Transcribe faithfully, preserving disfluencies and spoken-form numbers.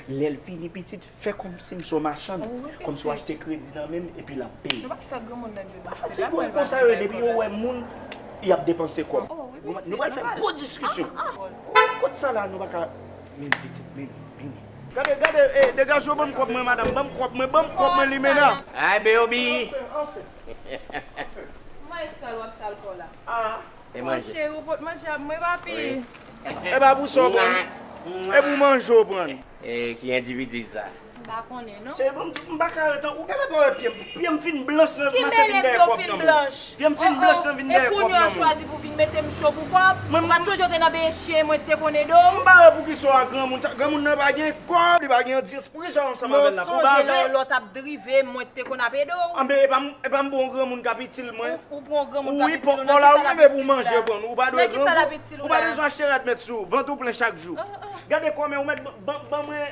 Lè l vini pitit, fè kòmsi m se yon machann, kòmsi w achte kredi nan men m epi l ap peye. Nou pa fè granmoun nan depanse. Fatig yo konsa yo ye, depi yo wè moun, y ap depanse kòb. Nou pral fè gwo diskisyon. Kot sa la, nou pa ka. Men pitit, men, men. Gade, gade, eh, degaje w, ban m kòb mwen, madanm, ban m kòb mwen, ban m kòb mwen, limena. Ay, baby. Anfen, anfen, anfen. Mwen sal w ap sal kò la. Ah. E manje. Cheri, ou pot manje ap mwen, papi. E pa pou sa w pran. E pou manje w pran. E ki endividi sa? M pa konnen, non. Cheri, bon, m pa ka ret an. Ou genlè pa wè pye m. Pye m fin blanch nan, mache vin dèyè kòb nan men w. Pye m fin blanch nan, vin dèyè kòb nan men w. E kounye a w chwazi pou vin mete m cho pou kòb? Ou pa t sonje w te nan beye chen, mwen te konn ede w? M pa wè poukisa w a granmoun. Sa, granmoun nan pa gen kòb, li pa gen dyans. Poukisa w ansanm avè l la? Pou bave? Lè w t ap drive, mwen te konn ap ede w. Anben, e pa m, e pa m pou yon granmoun k ap itil mwen. Ou pou yon granmoun k ap itil ou, nan kisa l ap itil ou la? Ou ipòp kò la, ou menm e pou manje w pran. Ou pa dwe granmoun. Ou pa bezwen achte rad mèt sou ou. Vant ou plen chak jou. Gade kòmè, ou mèt ban, ban, ban mwen